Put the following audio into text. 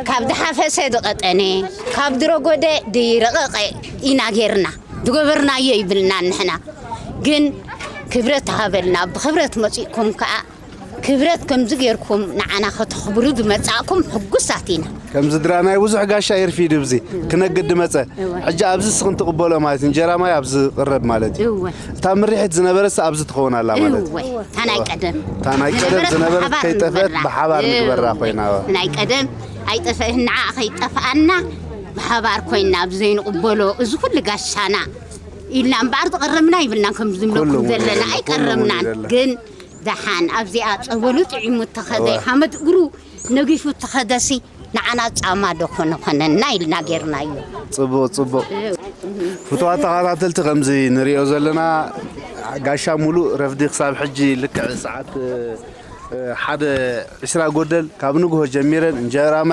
ካብ ድሓፈሰ ድቐጠነ፣ ካብ ድረጎደ ድረቐቐ ኢና ጌርና። ድገበርናዮ ይብልና ንሕና። ግን ክብረት ተሃበልና፣ ብክብረት መጺእኩም ከኣ ክብረት ከምዚ ጌርኩም ንዓና ከተኽብሩ ዝመጻእኩም ሕጉሳት ኢና። ከምዚ ድራ ናይ ብዙሕ ጋሻ የርፊዱ ብዚ ክነግድ ድመጸ። እወ። ሕጂ ኣብዚ እስኽን ትቕበሎ ማለት እንጀራ ማይ ኣብዚ ዝቕረብ ማለት እዩ። እወ። እታ ምርሒት ዝነበረስ ኣብዚ ትኸውን ኣላ ማለት እዩ። እወ። እታ ናይ ቀደም እታ ናይ ቀደም ዝነበረት ዝነበረት ብሓባር ከይጠፍአት ንግበራ። ብሓባር ንግበራ እወ። ኮይና። ናይ ቀደም ኣይጠፍአን ንዓ ከይጠፍኣና ብሓባር ኮይና ኣብዚ ዘይንቕበሎ እዚ ኩሉ ጋሻና ኢልና እምበኣር ዝቐረምና ይብልናን ከም ዝብለኩም ኩሉ ሙሉ ዘለና ይብልና፣ ኩሉ ሙሉ ኣይቀረምናን ይብልና። ግን ደሓን ኣብዚኣ ጸበሉ ጥዒሙ ተኸደ እወ። ሓመድ እግሩ ነጊፉ ተኸደሲ ንዓና ጻማ ዶ ኮነ ኮነና ኢልና ጌርናዮ። ጽቡቕ፣ ጽቡቅ። ፍቱዋት ተኸታተልቲ ከምዚ ንሪኦ ዘለና ጋሻ ሙሉእ ረፍዲ ክሳብ ሕጂ ልክዕ ሰዓት እ፣ ሓደ ዕስራ ጎደል ካብ ንግሆ ጀሚረን እንጀራ